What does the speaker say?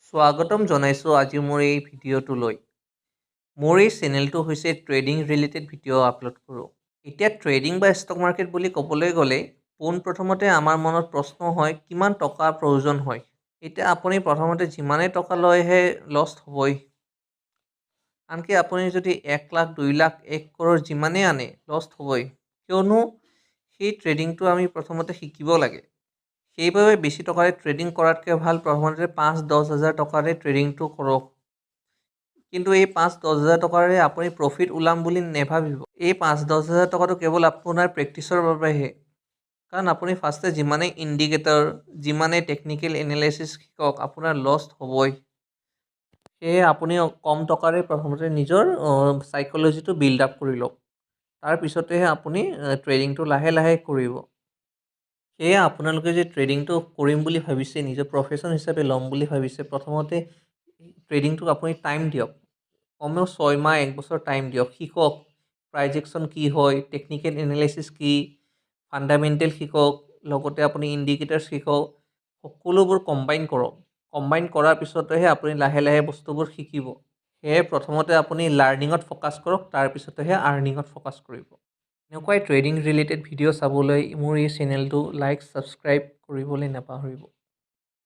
স্বাগতম জনাইছোঁ আজি মোৰ এই ভিডিঅ'টোলৈ। মোৰ এই চেনেলটো হৈছে ট্ৰেডিং ৰিলেটেড ভিডিঅ' আপলোড কৰোঁ। এতিয়া ট্ৰেডিং বা ষ্টক মাৰ্কেট বুলি ক'বলৈ গ'লে পোনপ্ৰথমতে আমাৰ মনত প্ৰশ্ন হয়, কিমান টকাৰ প্ৰয়োজন হয়? এতিয়া আপুনি প্ৰথমতে যিমানেই টকা লয়হে লছ হ'বই। আনকি আপুনি যদি 1 লাখ, 2 লাখ, 1 কৰোৰ যিমানেই আনে, লছ হ'বই। কিয়নো সেই ট্ৰেডিংটো আমি প্ৰথমতে শিকিব লাগে। সেইবাবে বেছি টকাৰে ট্ৰেডিং কৰাতকৈ ভাল প্ৰথমতে 5-10 হাজাৰ টকাৰে ট্ৰেডিংটো কৰক। কিন্তু এই 5-10 হাজাৰ টকাৰে আপুনি প্ৰফিট ওলাম বুলি নেভাবিব। এই 5-10 হাজাৰ টকাটো কেৱল আপোনাৰ প্ৰেক্টিছৰ বাবেহে। কাৰণ আপুনি ফাৰ্ষ্টে যিমানেই ইণ্ডিকেটৰ, যিমানেই টেকনিকেল এনালাইচিছ শিকক, আপোনাৰ লছ হ'বই। সেয়ে আপুনি কম টকাৰে প্ৰথমতে নিজৰ চাইক'লজিটো বিল্ড আপ কৰি লওক, তাৰপিছতেহে আপুনি ট্ৰেডিংটো লাহে লাহে কৰিব। সেয়ে আপোনালোকে যে ট্ৰেডিংটো কৰিম বুলি ভাবিছে, নিজৰ প্ৰফেশ্যন হিচাপে ল'ম বুলি ভাবিছে, প্ৰথমতে ট্ৰেডিংটোক আপুনি টাইম দিয়ক। কমেও 6 মাহ, এক বছৰ টাইম দিয়ক। শিকক প্ৰাইজ একশ্যন কি হয়, টেকনিকেল এনালাইচিছ কি, ফাণ্ডামেণ্টেল শিকক, লগতে আপুনি ইণ্ডিকেটাৰ্ছ শিকক। সকলোবোৰ কম্বাইন কৰক। কম্বাইন কৰাৰ পিছতেহে আপুনি লাহে লাহে বস্তুবোৰ শিকিব। সেয়ে প্ৰথমতে আপুনি লাৰ্ণিঙত ফ'কাছ কৰক, তাৰপিছতেহে আৰ্নিঙত ফ'কাছ কৰিব। এনেকুৱাই ট্ৰেডিং ৰিলেটেড ভিডিঅ' চাবলৈ মোৰ এই চেনেলটো লাইক, ছাবস্ক্ৰাইব কৰিবলৈ নাপাহৰিব।